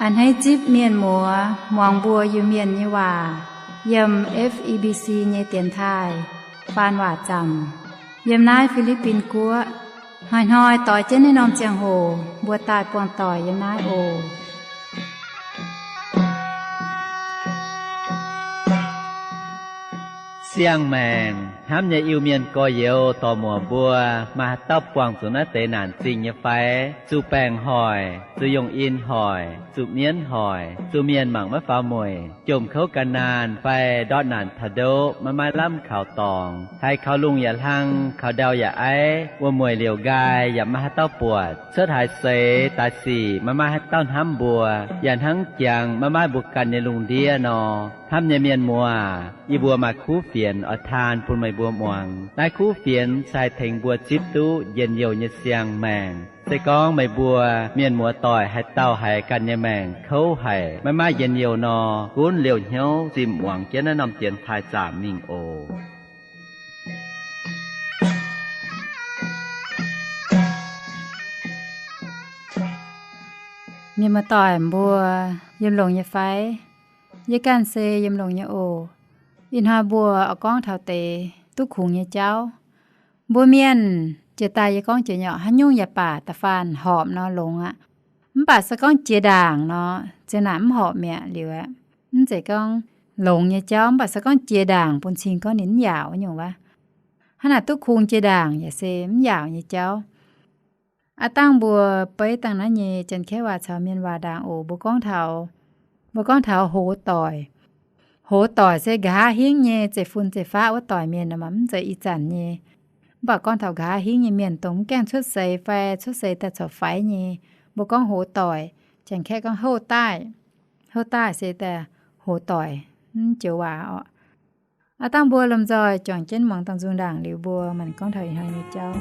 A'hneiv zipv mienh muoz muangx mbuo Iu-Mienh nyei waac yiem F E B C nyei dienx taaih faan waac zaamc yiem naaiv Fi^li^bin Guoqv. Hnoi-hnoi doix jienv naaiv norm ziangh hoc mbuo daaih buangh doic yiem naaiv oc. Siang-maengc hnamv nyei Iu-Mienh gorx-youz dorc-muoc mbuo, maaih haaix dauh buangh zuqc naaiv deix naanc zingh nyei fai? Zuqc baengc hoic, zuqc yongh in hoic, zuqc mienv hoic, zuqc mienh mangc maiv faaux mueic, jomc kouv gan naanh fai ndortv naanc taux ndoqv maiv maaih lamh kaux dorngx, haiz kaux lungh yaac hlang, kaux ndau yaac aiv, wuom-mueic liouc nqaai yaac maiv maaih haaix dauh buatc, cuotv haaix seix daaih sic maiv maaih haaix dauh hnamv mbuo, yaac hnangv jangx maiv maaih mbuo ganh nyei lungh ndiev nor. Hnamv nyei mienh muoz, yie mbuo maaih kuv fienx oix taan bun meih mbuo muangx. Naaiv kuv fienx se haih tengx mbuo zipv duqv njien-youh nyei siang-maengc. Se gorngv meih mbuo mienh muoz doic haaix dauh haiz ganh nyei maengc kouv haic, maiv maaih njien-youh nor, gunv liouh hnyouv zimh muangx jienv naaiv norm dienx taaih zaamc mingh oc. Mienh muoz doic mbuo yiem longx nyei fai? Yie ganh se yiem longx nyei oc. Ih hnoi mbuo oix gorngv taux deix duqv kungx nyei jauv. Mbuo mienh jiex daaih yie gorngv jiex nyei orqc, haaix nyungc yaac baac da'faanh horpc nor longx aqv. Mv baac se gorngv jiex ndaangc nor, ziouc naaic mv horpc mi'aqv liuz aqv. Mv zeiz gorngv longx nyei jauv, mv baac se gorngv jiex ndaangc bun cing gorngv ninh mv yaauc wuov nyungc wuov. Hnangv naaic duqv kungx jiex ndaangc yaac se mv yaauc nyei jauv. Aav dangh mbuo beiv dangh naaiv nyei Janx-Kaeqv waac caux Mienh waac ndaangc oc. Mbuo gorngv taux, mbuo gorngv taux hoz doic. Hoz doic se nqa'haav hingv nyei, zeiv-fun zeiv-faqv wuov doic mienh nor, mv zeiz ih zanc nyei. Mv baac gorngv taux nqa'haav hingv nyei mienh, dongh mv gaengh cuotv seix fai cuotv seix daaih corc faix nyei, mbuo gorngv hoz doic. Janx-Kaeqv gorngv 后代, 后代 se daaih hoz doic, mv joux waac orqc. Aav dangh mbuo lomh nzoih juangc jienv muangx dangh nzung ndaangc liuz, mbuo maanc gorngv taux ih hnoi nyei jauv.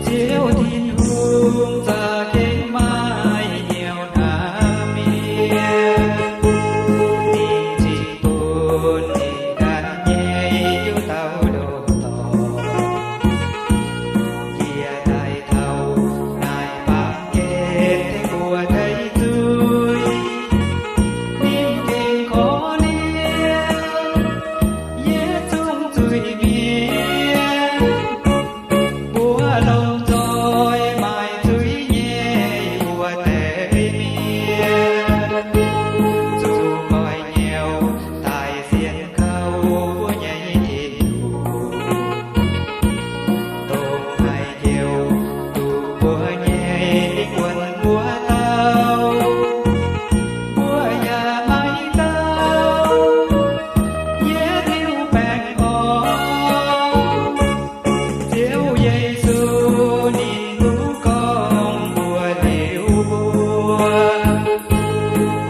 Ziouv Tin-Hungh za'gengh maaih hnyouv hnamv mienh, ninh cingx bun ninh ganh nyei hiuv dauh ndoh dorngx, yie daaih taux naaiv baamh gen tengx mbuo deic zuiz. Ninh gengh korv-lienh yietc zungv zuiz-mienh. Mbuo lomh nzoih maaih zuiz nyei mbuo deix mienh, zuqc goiv nyouh daaih sienx kouv mbuo nyei Tin-Hungh, dongh haaix joux duqv mbuo nyei dingh wuonx mbuo dauh, mbuo yaac maiv dauh yietc liuz baengh orn. Ziouv Yesu ninh duqv gorngv mbuox liuz mbuo,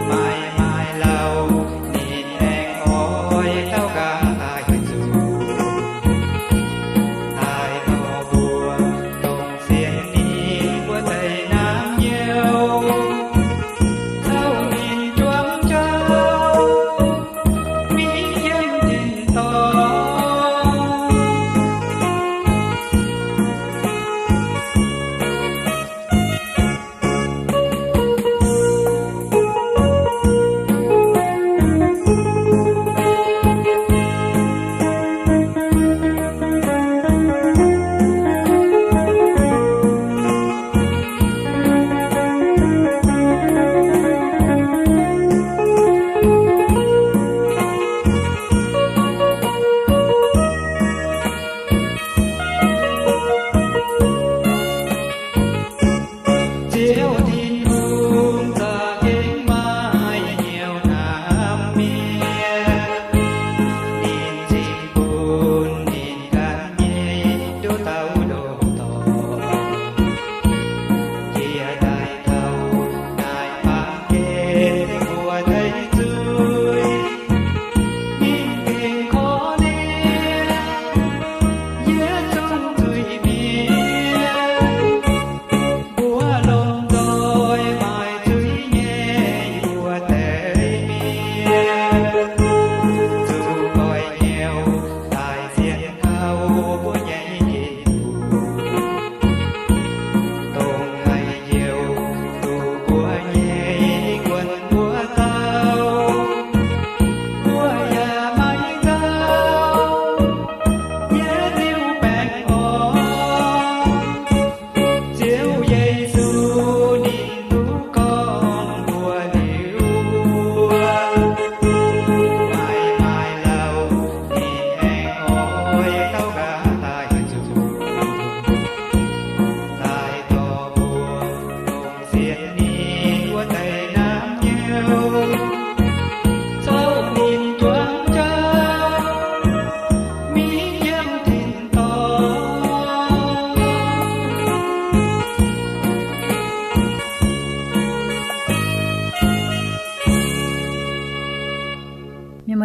maaih maaih lauh ninh aengx oix dauh nqa'haav daaih zuqc, daaih dorh mbuo dongh sienx ninh mbuo deix naamh nyouz.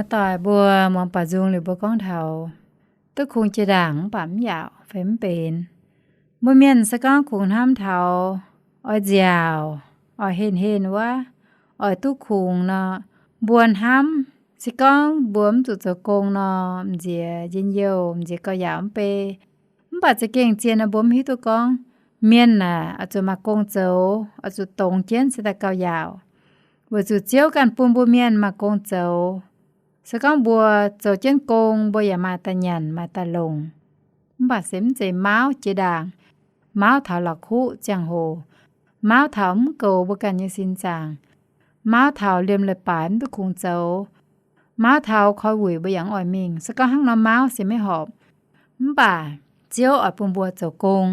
Doic mbuo muangx baaux nzung liuz mbuo gorngv taux duqv kungx jiex ndaangc mv baac mv yaac fai mv benx. Mbuo mienh se gorngv kungx hnamv taux oix nziaauc, oix henh henh wuov, oix duqv kungx nor, mbuo hnamv, se gorngv mbuo mv zuqc zoux gong nor, m'nziex njien-youh, m'nziex gauh yaauc mv bei, mv baac za'gengh zien nor mbuo mv hiuv duqv gorngv, mienh aah, oix zuqc maaih gong zoux, oix zuqc dongz jienv se daaih gauh yaauc. Weic zuqc Ziouv ganh bun mbuo mienh maaih gong zoux. Se gorngv mbuo zoux jienv gong, mbuo yaac maaih daaih nyanc, maaih daaih longc. Mv baac se mv zeiz mauv jiex ndaangc, mauv taux la'kuqv ziangh hoc, mauv taux mv goux mbuo ganh nyei sin zaangc, mauv taux liemh leiz-baaix mv duqv kungx zoux, mauv taux koi wuic mbuo yaac mv oix mingh. Se gorngv hnangv nor mauv se maiv horpc. Mv baac Ziouv oix bun mbuo zoux gong,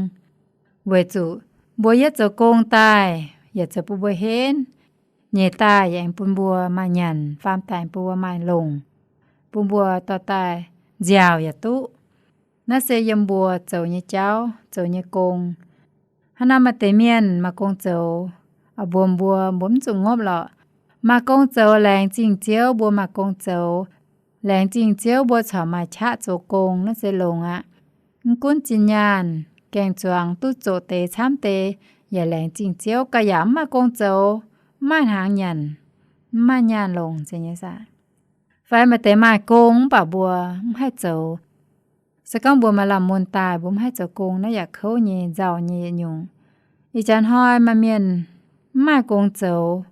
weic zuqc mbuo yietv zoux gong daaih yaac zoux bun mbuo henv, nyeic daaih yaac aengx bun mbuo maaih nyanc, faam daaih bun mbuo maaih longc, bun mbuo dorh daaih nziaauc yaac duqv. Naaiv se yiem mbuo zoux nyei jauv, zoux nyei gong. Hnangv naaiv maaih deix mienh maaih gong zoux, mbuox mbuo, mbuo mv zuqc ngopv lorqc. Maaih gong zoux laengz zingh Ziouv mbuo maaih gong zoux, laengz zingh Ziouv mbuo corc maaih qaqv zoux gong, naaiv se longx aqv. Mv gunv zinh nyaanh gaeng-zuangx duqv zoqc deix camv deix, yaac laengz zingh Ziouv. Gauh yaac mv maaih gong zoux, mv maaih hnaangx nyanc, mv maaih nyaanh longc nzengc nyei saah? Fai maaih deix maaih gong mv baac mbuo mv haih zoux. Se gorngv mbuo maaih lamh mun daaih mbuo mv haih zoux gong, naaiv yaac kouv nyei, nzauh nyei yietc nyungc. Ih jaax hnoi maaih mienh mv maaih gong zoux,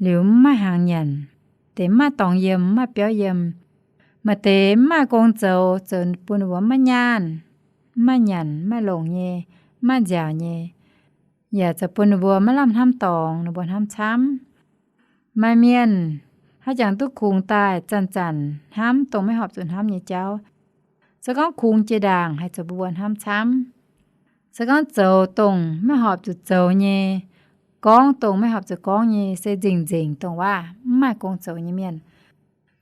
liuz mv maaih hnaangx nyanc, deix mv maaih dorngx yiem, mv maaih biauv yiem. Maaih deix mv maaih gong zoux, zoux bun ninh mbuo mv maaih nyaanh, mv maaih nyanc, mv maaih longc nyei, mv maaih nziaauc nyei, yaac zoux bun ninh mbuo maiv lamh hnamv dorngx, ninh mbuo hnamv camv. Maaih mienh haaix jangx duqv kungx daaih zanc-zanc hnamv dongh maiv horpc zuqc hnamv nyei jauv. Se gorngv kungx jiex ndaangc haih zoux bun mbuo hnamv camv. Se gorngv zoux dongh maiv horpc zuqc zoux nyei, gorngv dongh maiv horpc zuqc gorngv nyei, se nzengc-nzengc dongh waac mv maaih gong zoux nyei mienh.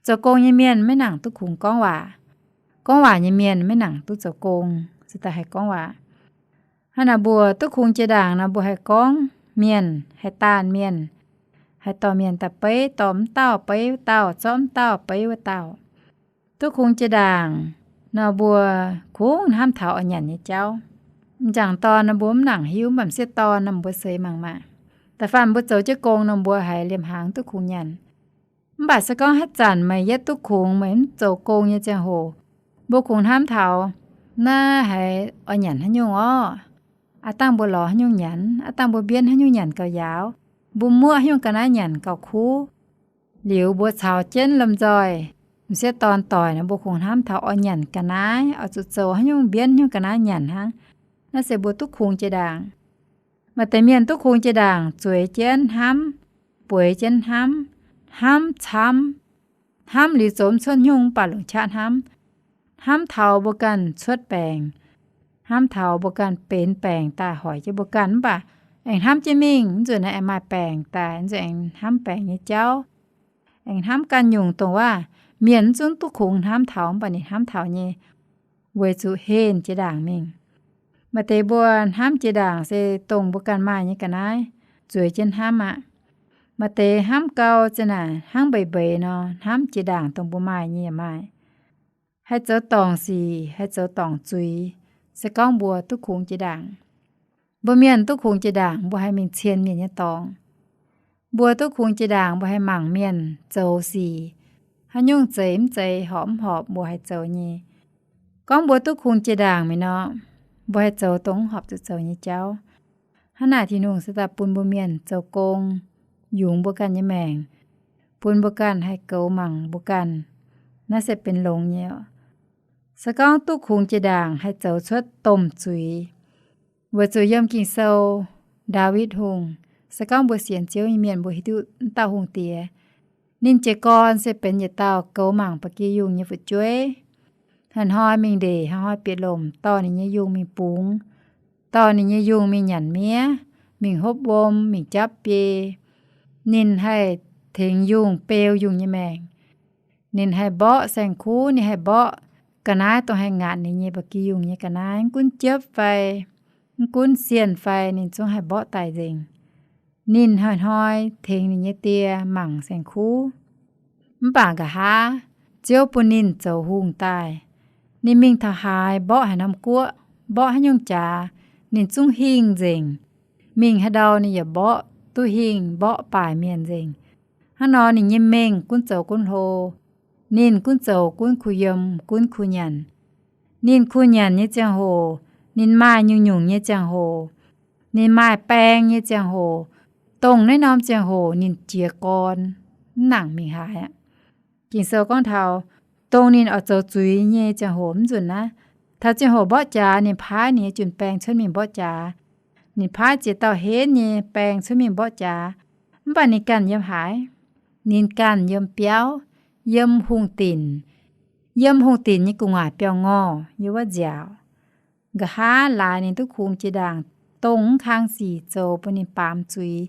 Zoux gong nyei mienh maiv nangc duqv kungx gorngv waac. Gorngv waac nyei mienh maiv nangc duqv zoux gong, se daaih haih gorngv waac. Hnangv naaic mbuo duqv kungx jiex ndaangc nor, mbuo haih gorngv mienh, haih daanh mienh, haih dorh mienh daaih beiv, dorh mv dauh beiv wuov dauh, zorqv mv dauh beiv wuov dauh. Duqv kungx jiex ndaangc nor, mbuo kungx hnamv taux oix nyanc nyei jauv. M'jangc dorn nor mbuo mv nangc hiuv, mv baac m'sieqv dorn nor mbuo seix mangc maah. Da'faanh mbuo zoux jienv gong nor, mbuo haiz liemh hnaangx duqv kungx nyanc. Mv baac se gorngv haaix zanc meih yietv duqv kungx, meih mv zoux gong nyei ziangh hoc, mbuo kungx hnamv taux naaiv haiz oix nyanc haaix nyungc orv. Aav dangh mbuo lorz haaix nyungc nyanc, aav dangh mbuo mbienv haaix nyungc nyanc gauh yaauv, mbuo muoqv haaix nyungc ga'naaiv nyanc gauh kuv. Liuz mbuo caux jienv lomh nzoih m'sieqv dorn doic nor, mbuo kungx hnamv taux oix nyanc ga'naaiv, oix zuqc zoux haaix nyungc mbienv haaix nyungc ga'naaiv nyanc hnangv. Naaiv se mbuo duqv kungx jiex ndaangc. Maaih deix mienh duqv kungx jiex ndaangc zueiz jienv hnamv, bueix jienv hnamv, hnamv camv, hnamv liuz zoux mv cuotv nyungc mv baac longc qaqv hnamv. Hnamv taux mbuo ganh cuotv baengc, hnamv taux mbuo ganh benx baengc daaih hoic jienv mbuo ganh mv baac aengx hnamv jienv mingh, mv nzunc naaiv aengx maaih baengc daaih, mv nzunc aengx hnamv baengc nyei jauv. Aengx hnamv ganh nyungc dongh waac mienh mv zungv duqv kungx hnamv taux mv baac ninh hnamv taux nyei, weic zuqc henh jiex ndaangc mingh. Maaih deix mbuo hnamv jiex ndaangc se dongh mbuo ganh maaih nyei ga'naaiv zueiz jienv hnamv aqv. Maaih deix hnamv gau, zinh naaic hnangv mbeix mbeix nor, hnamv jiex ndaangc dongh mbuo maaih nyei yaac maaih. Haih zoux dorngc sic, haih zoux dorngc zuiz, se gorngv mbuo duqv kungx jiex ndaangc. Mbuo mienh duqv kungx jiex ndaangc, mbuo haih mingh cien mienh nyei dorngx. Mbuo duqv kungx jiex ndaangc, mbuo haih mangc mienh zoux sic, haaix nyungc zeiz mv zeiz, horpc mv horpc, mbuo haih zoux nyei. Gorngv mbuo duqv kungx jiex ndaangc mi'aqv nor, mbuo haih zoux dongh mv horpc zuqc zoux nyei jauv. Hnangv naaic Tin-Hungh se daaih bun mbuo mienh zoux gong, yungz mbuo ganh nyei maengc, bun mbuo ganh haih goux mangc mbuo ganh. Naaiv se benx longx nyei oc. Se gorngv duqv kungx jiex ndaangc haih zoux cuotv domh zuiz. Weic zuqc yiem Ging-Sou, Ndaawitv Hungh, se gorngv mbuo sienx Ziouv nyei mienh mbuo hiuv duqv dauh hungh diex. Ninh jiez gorn se benx yietc dauh goux mangc ba'gi yungh nyei fu'jueiv. Hnoi-hnoi mingh ndeic, hnoi-hnoi bieqc lomc dorh ninh nyei yungh mingh bungx, dorh ninh nyei yungh mingh nyanc miev, mingh hopv wuom, mingh japv biei. Ninh haih tengx yungh beu yungh nyei maengc. Ninh haih mborqv saeng-kuv, ninh haih mborqv ga'naaiv dongh haih ngaatc ninh nyei ba'gi yungh nyei ga'naaiv, mv gunv jiepv fai mv gunv sienh fai, ninh zungv haih mborqv daaih nzengc. Ninh hnoi-hnoi tengx ninh nyei die mangc saeng-kuv. Mv baac nqa'haav Ziouv bun ninh zoux hungh daaih. Ninh mingh taux haaix mborqv haaix norm guoqv, mborqv haaix nyungc jaax, ninh zungv hingh nzengc. Mingh haaix ndau ninh yaac mborqv duqv hingh, mborqv baaic mienh nzengc. Hnangv nor ninh nyei mengh gunv zoux gunv hlo. Ninh gunv zoux gunv kuh yiem, gunv kuh nyanc. Ninh kuh nyanc nyei ziangh hoc, ninh maaih nyungc-nyungc nyei ziangh hoc, ninh maaih baeng nyei ziangh hoc, dongh naaiv norm ziangh hoc ninh jiez gorn, mv nangc mingh haaix aqv. Ging-Sou gorngv taux, dongh ninh oix zoux zuiz nyei ziangh hoc mv nzunc naaiv, taux ziangh hoc mborqv jaax, ninh paaiv ninh nyei jun-baeng cuotv mingh mborqv jaax. Ninh paaiv ziex dauh henv nyei baeng cuotv mingh mborqv jaax. Mv baac ninh ganh yiem haaix? Ninh ganh yiem biauv, yiem hungh dinc, yiem hungh dinc nyei gu'nguaaic biauv-ngorh nyei wuov nziaauc. Nqa'haav laaix ninh duqv kungx jiex ndaangc, dongh mv kang sic zoux bun ninh baamz zuiz,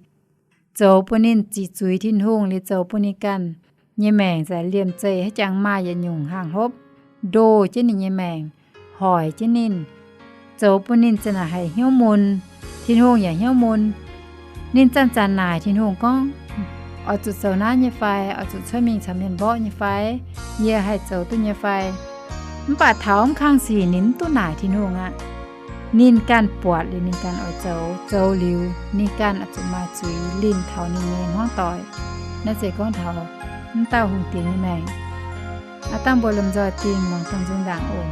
zoux bun ninh ziqc zuiz Tin-Hungh, liuz zoux bun ninh ganh nyei maengc za'gengh liemh zeih haaix jangx maaih yietc nyungc hnaangx hopv ndoh jienv ninh nyei maengc, hoic jienv ninh, zoux bun ninh za'naaic haiz hnyouv mun, Tin-Hungh yaac hnyouv mun. Ninh zanc-zanc naaic Tin-Hungh gorngv, oix zuqc zoux naaiv nyei fai? Oix zuqc cuotv mingh caux mienh mborqv nyei fai? Yie haih zoux duqv nyei fai? Mv baac taux mv kang sic ninh mv duqv naaic Tin-Hungh aqv. Ninh ganh buatc liuz ninh ganh oix zoux, zoux liuz ninh ganh oix zuqc maaih zuiz linh taux ninh nyei hmuangv doic. Naaiv se gorngv taux mv dauh hungh diex nyei maengc. Aav dangh mbuo lomh nzoih dingh muangx dongh nzung ndaangc oc.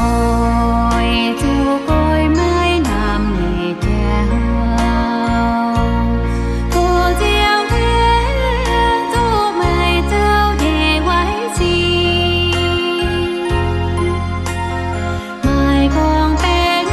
Oix zuqc goiv maiv namx nyeic jauv, gox ziangh hlen zuqc meih zouv nyei waiv sin. Maaih gorngv-baeqc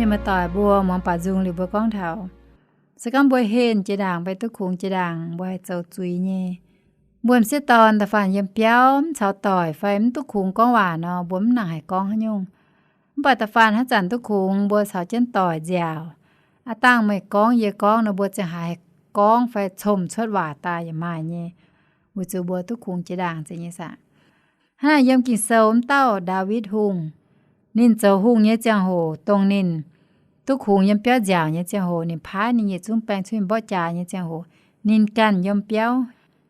Muoz-doic mbuo muangx baaux nzung liuz mbuo gorngv taux, se gorngv mbuo henh jiex ndaangc fai duqv kungx jiex ndaangc mbuo haih zoux zuiz nyei, mbuo m'sieqv dorn da'faanh yiem biauv mv caux doic fai mv duqv kungx gorngv waac nor, mbuo mv nangc haiz gorngv haaix nyungc. Mv baac da'faanh haaix zanc duqv kungx mbuo caux jienv doic nziaauc, aav dangh meih gorngv yie gorngv nor, mbuo ziangh haaix haih gorngv fai comc cuotv waac daaih yaac maaih nyei, weic zuqc mbuo duqv kungx jiex ndaangc zeiz nyei saah. Hnangv naaic yiem Ging-Sou wuov dauh Ndaawitv Hungh, ninh zoux hungh nyei ziangh hoc, dongh ninh duqv kungx yiem biauv nziaauc nyei ziangh hoc, ninh paaiv ninh yietc zungv baeng cuotv mingh mborqv jaax nyei ziangh hoc, ninh ganh yiem biauv,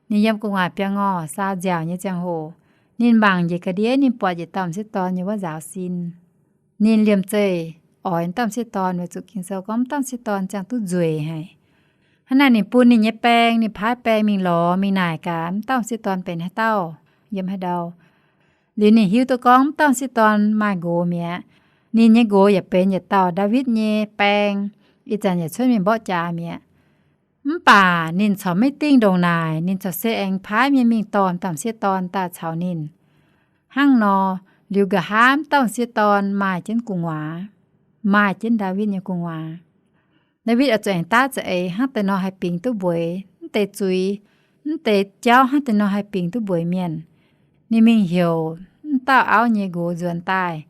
ninh yiem gu'nguaaic biauv-ngorh saau nziaauc nyei ziangh hoc, ninh mangc njiec ga'ndiev, ninh buatc yietc dauh m'sieqv dorn nyei wuov nzaaux sin. Ninh liemh zeih oix m'dauh m'sieqv dorn, weic zuqc Ging-Sou gorngv m'dauh m'sieqv dorn ziangh duqv nzueic haic. Hnangv naaic ninh bun ninh nyei baeng, ninh paaiv baeng mingh lorz mingh naaic gaax m'dauh m'sieqv dorn benx haaix dauh, yiem haaix ndau. Liuz ninh hiuv duqv gorngv m'dauh m'sieqv dorn maaih nqox mi'aqv. Ninh nyei nqox yaac benx yietc dauh Ndaawitv nyei baeng, ih zanc yaac cuotv mingh mborqv jaax mi'aqv. Mv baac ninh corc maiv dingh ndongc naaic, ninh corc se aengx paaiv mienh mingh dorh m'dauh m'sieqv dorn daaih caux ninh. Hnangv nor, liuz nqa'haav m'dauh m'sieqv dorn maaih jienv gu'nguaaz, maaih jienv Ndaawitv nyei gu'nguaaz. Ndaawitv oix zuqc aengx daav za'eix hnangv deix nor haih bingx duqv mbueix, mv deix zuiz, mv deix jauv hnangv deix nor haih bingx duqv mbueix mienh. Ninh mingh heuc m'dauh auv nyei nqox nzuonx daaih,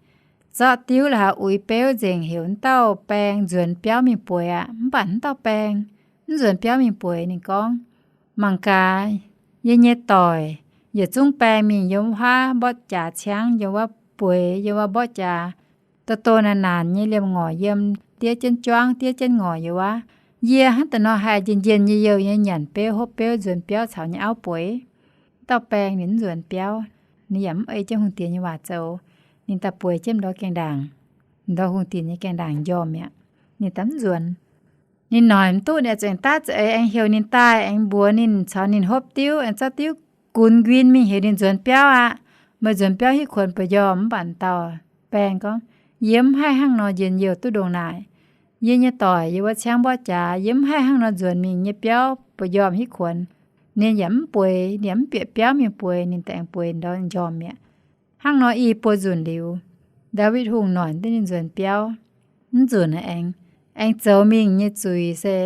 zorqv diuv la'haux uix beuv nzengc, heuc m'dauh baeng nzuonx biauv mingh bueix aqv. Mv baac m'dauh baeng mv nzuonx biauv mingh bueix. Ninh gorngv, mangc gaax, yie nyei doic yietc zungv baeng mingh yiem wuov haav mborqv jaax ciangv, yiem wuov bueix, yiem wuov mborqv jaax, doh doh naanc naanc nyei liemh ngorc yiem, diev jienv juangv, diev jienv ngorc yiem wuov. Yie hnangv deix nor haih njien-njien nyei youh nyei nyanc beuv, hopv beuv, nzuonx biauv caux nyei auv bueix. M'dauh baeng ninh mv nzuonx biauv, ninh yaac mv ei jienv hungh diex nyei waac zoux. Ninh daaih bueix jienv ndortv gaengh ndaangc, ndortv hungh diex nyei gaengh ndaangc njormh mi'aqv. Ninh daaih mv nzuonx. Ninh noic mv duqv, ninh aengx zuqc aengx daav za'eix aengx heuc ninh daaih, aengx mbuox ninh, caux ninh hopv diuv, aengx zorqv diuv gunx nquin mingh heuc ninh nzuonx biauv aqv. Meih nzuonx biauv hitv kuonx bueix njormh. Mv baac m'dauh baeng gorngv, yie mv haih hnangv nor njien-youh duqv ndongc naaic. Yie nyei doic yiem wuov ciangv mborqv jaax, yie mv haih hnangv nor nzuonx mingh nyei biauv bueix njormh hitv kuonx. Ninh yaac mv bueix, ninh yaac mv bieqc biauv mingh bueix, ninh daaih aengx bueix ndortv njormh mi'aqv. Hnangv nor i buo nzunc liuz, Ndaawitv Hungh noic duqv ninh nzuonx biauv, mv nzunc aengx, aengx zoux mingh nyei zuiz se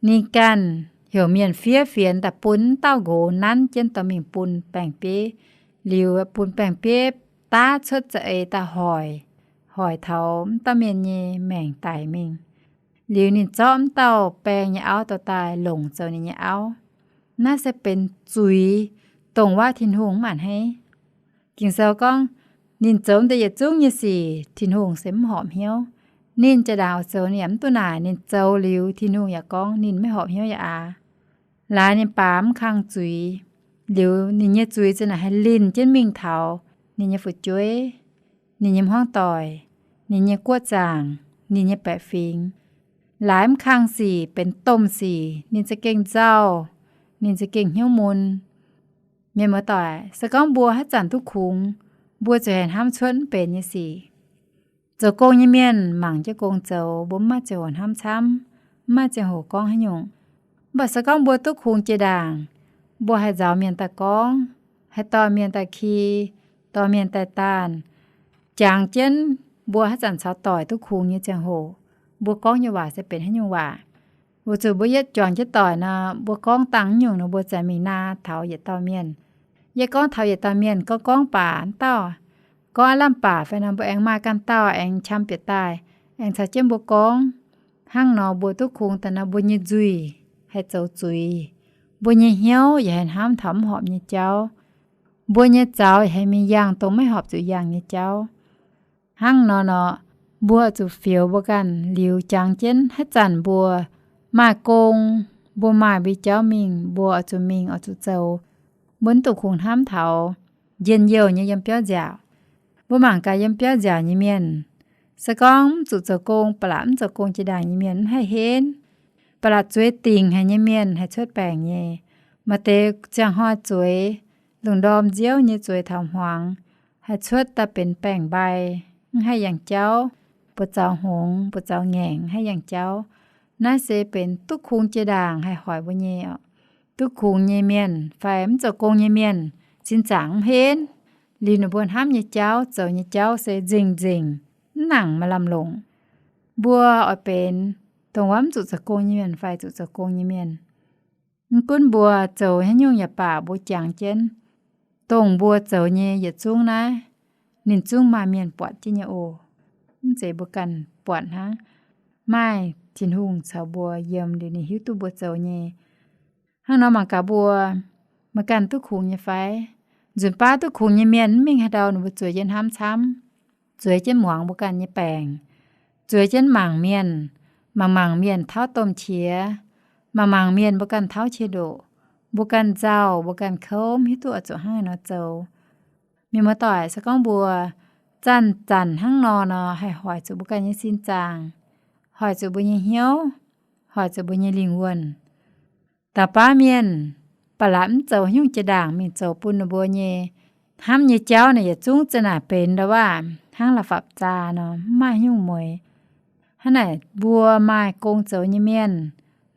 ninh ganh heuc mienh fiev fienx daaih bun m'dauh nqox nanv jienv dorh mingh bun baeng-bieiv. Liuz bun baeng-bieiv daav cuotv za'eix daaih hoic, hoic taux m'dauh mienh nyei maengc daic mingh. Liuz ninh zorqv m'dauh baeng nyei auv dorh daaih longc zoux ninh nyei auv. Naaiv se benx zuiz dongh waac Tin-Hungh mv a'hneiv. Ging-Sou gorngv, ninh zoux m'deix yietc zungv nyei sic Tin-Hungh se mv horpc hnyouv. Ninh jaa-ndaangc oix zoux ninh yaac mv duqv naaic. Ninh zoux liuz Tin-Hungh yaac gorngv ninh maiv horpc hnyouv yaac aav. Laaix ninh baax mv kang zuiz, liuz ninh nyei zuiz za'naaic haih linh jienv mingh taux ninh nyei fu'jueiv, ninh nyei hmuangv doic, ninh nyei guoqv zaangc, ninh nyei baeqc fingx. Laaix mv kang sic benx domh sic, ninh za'gengh nzauh, ninh za'gengh hnyouv mun. Mienh muoz-doic, se gorngv mbuo haaix zanc duqv kungx, mbuo ziouc haih hnamv cuotv mv benx nyei sic. Zoux gong nyei mienh mangc jienv gong zoux, mbuo mv maaih ziangh hoc hnamv camv, mv maaih ziangh hoc gorngv haaix nyungc. Mv baac se gorngv mbuo duqv kungx jiex ndaangc, mbuo haih nzaaux mienh daaih gorngv, haih dorh mienh daaih ki, dorh mienh daaih daanh, jangx jienv mbuo haaix zanc caux doic duqv kungx nyei ziangh hoc, mbuo gorngv nyei waac se benx haaix nyungc waac. Weic zuqc mbuo yietv juangc jienv doic nor, mbuo gorngv dangh nyungc nor, mbuo ziouc mingh naa taux yietc dauh mienh. Yie gorngv taux yietc dauh mienh, gorngv gorngv baac m'dauh, gorngv aav lamh baac fai nor, mbuo aengx maaih ganh dauh aengx qam bieqc daaih, aengx caux jienv mbuo gorngv. Hnangv nor mbuo duqv kungx daaih nor, mbuo nyei nzuih haih zoux zuiz, mbuo nyei hnyouv yaac haih hnamv taux mv horpc nyei jauv, mbuo nyei zaux yaac haih mingh yangh dongh maiv horpc zuqc yangh nyei jauv. Hnangv nor nor, mbuo zuqc fioux mbuo ganh liuz jangx jienv haaix zanc mbuo maaih gong, mbuo maaih mbuo jauv mingh, mbuo oix zuqc mingh, oix zuqc zoux. Mbuo mv dungx kungx hnamv taux njien-youh nyei yiem biauv nziaauc. Mbuo mangc gaax yiem biauv nziaauc nyei mienh, se gorngv mv zuqc zoux gong, ba'laqc mv zoux gong jiex ndaangc nyei mienh mv haih henv. Ba'laqc zueiz dingc haic nyei mienh haih cuotv baengc nyei. Maaih deix ziangh hnoi zueiz, lungh ndorm nziouv nyei zueiz taux hmuangx, haih cuotv daaih benx baengc-mbai, mv haih yangh jauv, buoz zaux hngongx, buoz zaux ngaengc, mv haih yangh jauv. Naaiv se benx duqv kungx jiex ndaangc haih hoic mbuo nyei oc. Duqv kungx nyei mienh fai mv zoux gong nyei mienh, sin zaangc mv henv. Liuz ninh mbuo hnamv nyei jauv, zoux nyei jauv se nzengc-nzengc, mv nangc maaih lamh longc. Mbuo oix benx dongh wuov mv zuqc zoux gong nyei mienh fai zuqc zoux gong nyei mienh? Mv gunv mbuo zoux haaix nyungc yaac baac, mbuo jangx jienv dongh mbuo zoux nyei yietc zungv naaiv, ninh zungv maaih mienh buatc jienv nyei oc. Mv zeiz mbuo ganh buatc hnangv. Maaih Tin-Hungh caux mbuo yiem liuz, ninh hiuv duqv mbuo zoux nyei. Hnangv nor mangc gaax mbuo, meih ganh duqv kungx nyei fai? Nzunc baav duqv kungx nyei mienh mv mingh haaix ndau ninh mbuo zueiz jienv hnamv camv, zueiz jienv muangx mbuo ganh nyei baengc, zueiz jienv mangc mienh, mangc mangc mienh tauv domh qiex, mangc mangc mienh mbuo ganh tauv qiex ndoqc, mbuo ganh nzauh, mbuo ganh kouv, mv hiuv duqv oix zuqc hnangv haaix nor zoux. Mienh muoz-doic, se gorngv mbuo zanc-zanc hnangv nor nor, haih hoic zuqc mbuo ganh nyei sin zaangc, hoic zuqc mbuo nyei hnyouv, hoic zuqc mbuo nyei lingh wuonh. Dauh baav mienh ba'laqc mv zoux haaix nyungc jiex ndaangc mingh zoux bun ninh mbuo nyei hnamv nyei jauv naaic, yietc zungv za'naaic benx ndau waav hnangv la'fapv-zaa nor, mv maaih haaix nyungc mueix. Hnangv naaic, mbuo maaih gong zoux nyei mienh,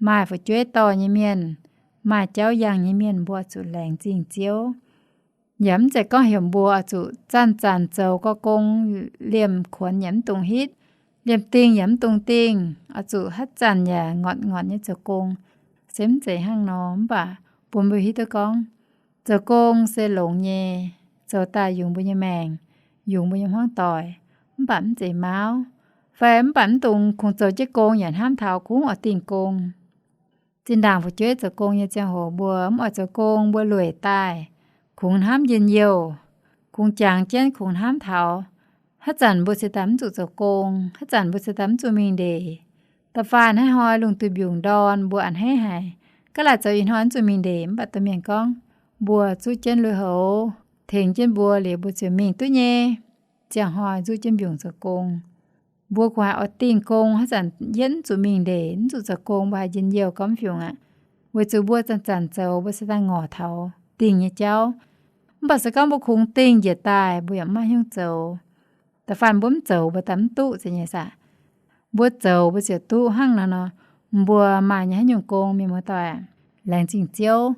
maaih fu'jueiv dorh nyei mienh, maaih jauv yangh nyei mienh, mbuo zuqc laengz zingh Ziouv. Yaac mv zeiz gorngv heuc mbuo oix zuqc zanc-zanc zoux gau gong, liemh kuonx yaac mv dungx hitv, liemh dingh yaac mv dungx dingh, oix zuqc haaix zanc yaac ngorc ngorc nyei zoux gong. Se mv zeiz hnangv nor, mv baac bun mbuo hiuv duqv gorngv zoux gong se longx nyei, zoux daaih yungz mbuo nyei maengc, yungz mbuo nyei hmuangv doic, mv baac mv zeiz mauv. Fai mv baac mv dungx kungx zoux jienv gong yaac hnamv taux kungx oix dingh gong. Zinh ndaangc fu'jueiv zoux gong nyei ziangh hoc mbuo mv oix zoux gong, mbuo lueic daaih, kungx hnamv njien-youh, kungx jangx jienv, kungx hnamv taux haaix zanc mbuo se daaih mv zuqc zoux gong, haaix zanc mbuo se daaih mv zuqc mingh ndeic. Da'faanh hnangv hnoi lungh duih mbiungc ndorn mbuo a'hneiv haic, gaav laaic zoux ih hnoi mv zuqc mingh ndeic, mv baac domh mienh gorngv mbuo zuqv jienv lui-houx tengx jienv mbuo liuz, mbuo ziouc mingh duqv nyei. Ziangh hnoi zuqv jienv mbiungc zoux gong. Mbuo kungx haiz oix dingh gong, haaix zanc yietv mv zuqc mingh ndeic, mv zuqc zoux gong, mbuo haiz njien-youh gormx fiungc aqv. Weic zuqc mbuo zanc-zanc zoux mbuo se daaih ngorc taux dingh nyei jauv. Mv baac se gorngv mbuo kungx dingh njiec daaih, mbuo yaac mv maaih haaix nyungc zoux. Da'faanh mbuo mv zoux mbuo daaih mv duqv zeiz nyei saah? Mbuo zoux mbuo ziouc duqv. Hnangv naaiv nor, mbuo maaih nyei haaix nyungc gong, mienh muoz-doic, laengz zingh Ziouv.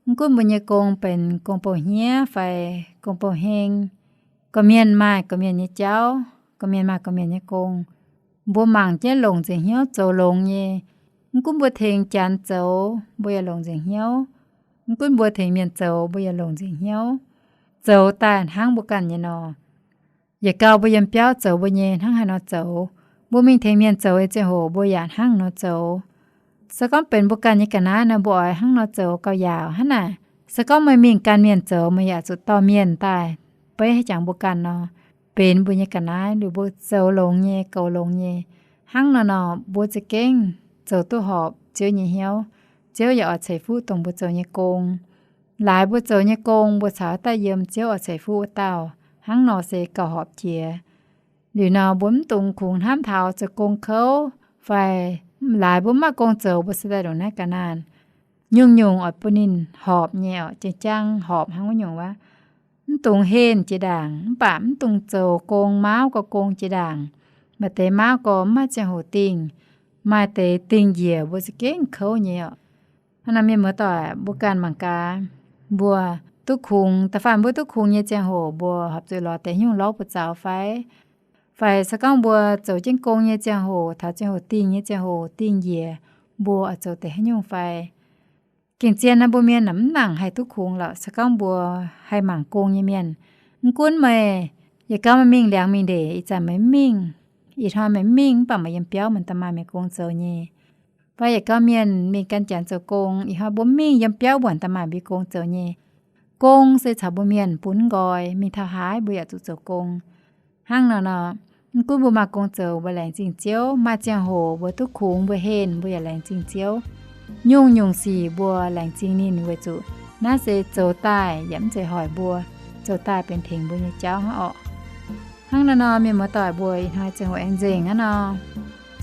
Mv gunv mbuo nyei gong benx gong bouh hniev fai gong bouh heng, gorqv-mienh maaih gorqv-mienh nyei jauv, gorqv-mienh maaih gorqv-mienh nyei gong. Mbuo mangc jienv longc nzengc hnyouv zoux longx nyei. Mv gunv mbuo tengx Janx zoux, mbuo yaac longc nzengc hnyouv. Mv gunv mbuo tengx mienh zoux, mbuo yaac longc nzengc hnyouv. Zoux daaih hnangv mbuo ganh nyei nor. Yietc gau mbuo yiem biauv zoux mbuo nyei hnangv haaix nor zoux, mbuo mingh tengx mienh zoux nyei ziangh hoc mbuo yaac hnangv nor zoux. Se gorngv benx mbuo ganh nyei ga'naaiv nor, mbuo oix hnangv nor zoux gauh yaauc hnangv naaic. Se gorngv meih mingh gan mienh zoux, meih yaac zuqc dorh mienh daaih beiv haaix jangx mbuo ganh nor, benx mbuo nyei ga'naaiv, liuz mbuo zoux longx nyei, goux longx nyei. Hnangv nor nor, mbuo za'gengh zoux duqv horpc Ziouv nyei hnyouv. Ziouv yaac oix ceix fuqv dongh mbuo zoux nyei gong. Laaix mbuo zoux nyei gong, mbuo caux daaih yiem Ziouv oix ceix fuqv wuov dauh. Hnangv nor se gauh horpc jiex. Liuz nor, mbuo mv dungx kungx hnamv taux zoux gong kouv, fai laaix mbuo mv maaih gong zoux, mbuo se daaih ndongc naaiv ga'naanh. Nyungc-nyungc oix bun ninh horpc nyei oc, jang-jang horpc hnangv wuov nyungc wuov. Mv dungx henh jiex ndaangc, mv baac mv dungx zoux gong mauv gauh gong jiex ndaangc. Maaih deix mauv gauh mv maaih ziangh hoc dingh, maaih deix dingh njiec mbuo za'gengh kouv nyei oc. Hnangv naaiv mienh muoz-doic, mbuo ganh mangc gaax, mbuo duqv kungx, da'faanh mbuo duqv kungx nyei ziangh hoc mbuo horpc zuqc lorz deix haaix nyungc lorv buoz zaux fai? Fai se gorngv mbuo zoux jienv gong nyei ziangh hoc, taux ziangh hoc dingh nyei ziangh hoc dingh njiec, mbuo oix zoux deix haaix nyungc fai? Gengh zien naaiv mbuo mienh mv nangc haih duqv kungx lorqc, se gorngv mbuo haih mangc gong nyei mienh. Mv gunv meih, yietc gau meih mingh liangx mingh ndeic, ih zanc meih mv mingh, ih hnoi meih mv mingh, mv baac meih yiem biauv muonc daaih maaih meih gong zoux nyei. Fai yietc gau mienh mingh gan Janx zoux gong, ih hnoi mbuo mv mingh, yiem biauv muonc daaih maaih mbuo gong zoux nyei. Gong se caux mbuo mienh bun nqoi, mingh taux haaix mbuo yaac zuqc zoux gong. Hnangv nor nor, mv gunv mbuo maaih gong zoux mbuo laengz zingh Ziouv, maaih ziangh hoc mbuo duqv kungx mbuo henh mbuo yaac laengz zingh Ziouv. Nyungc-nyungc sic mbuo laengz zingh ninh weic zuqc naaiv se zoux daaih yaac mv zeiz hoic mbuo, zoux daaih benx tengx mbuo nyei jauv hnangv orqc. Hnangv naaiv nor, mienh muoz-doic mbuo ih hnoi ziangh hoc aengx nzengc hnangv nor.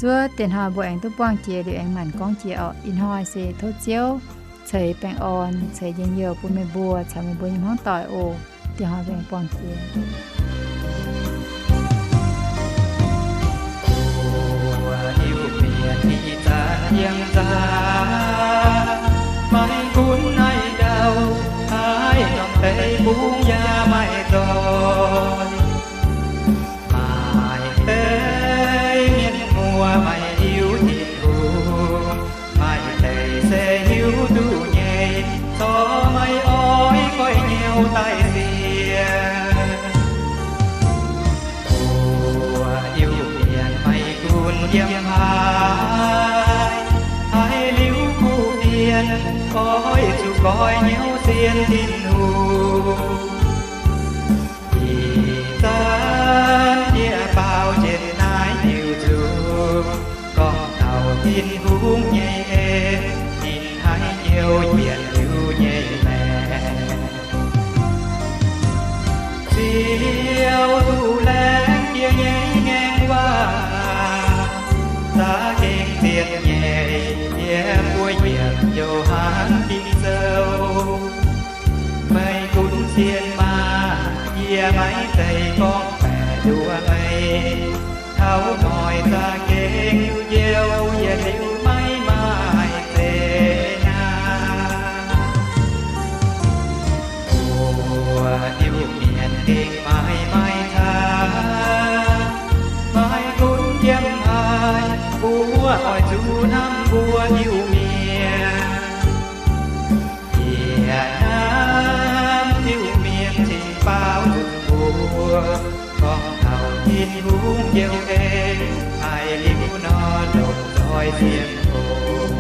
Zuov dieh hnoi mbuo aengx duqv buangh jiex liuz aengx maanc gorngv jiex orqc. Ih hnoi se tov Ziouv ceix baengh orn, ceix njien-youh bun meih mbuo caux meih mbuo nyei hmuangv doic oc. Dieh hnoi mbuo aengx buangh jiex. oix zuqc goiv hnyouv sienx Tin-Hungh. Ih zanc yie baaux njiec naaiv diuc nzunc, gorngv taux Tin-Hungh nyei en, ninh haiz njoux yietc liuz nyei maengc. Ziouv duqv laengz jiex nyei ngaengc waac, za'gengh ziepc nyeic yie mbuo yietc Yo^han Ging-Sou. Meih gunv sienx maah! Yie maiv zeiz gorngv baeqc nduov meih. Taux noic za'gengh njoux yietc liuz maiv maaih zeqc naanc. Mbuo Iu-Mienh gengh maaih maaih caax, maiv gunv yiem haaix, mbuo oix zuqc hnamv mbuo Iu-Mienh. Yie hnamv Iu-Mienh cingx baaux nzunc mbuo, gorngv taux Tin-Hungh njoux en, haiz liuz nor longc zoih sienx oc.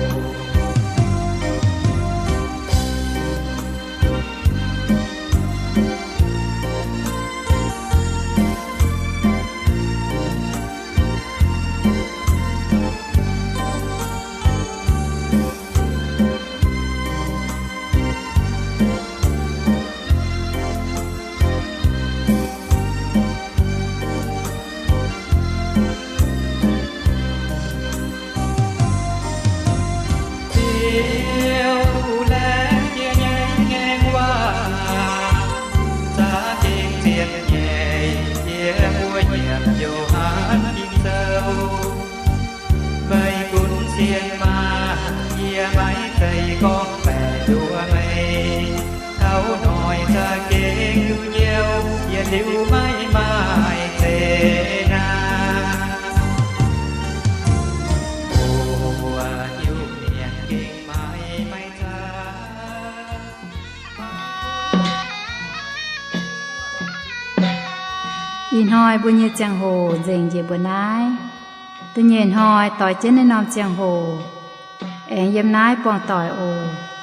Ziouv duqv laengz jiex nyei ngaengc waac, za'gengh ziepc nyeic yie mbuo yietc Yo^han Ging-Sou. Meih gunv sienx maah! Yie maiv zeiz gorngv baeqc nduov meih. Taux noic za'gengh duqv njoux yietc liuz maiv maaih zeqc naanc. Mbuo Iu-Mienh gengh maaih maaih caax. Ih hnoi mbuo nyei ziangh hoc nzengc njiec mbuo naaiv. Da'nyeic hnoi doix jienv naaiv norm ziangh hoc aengx yiem naaiv buangh doic oc.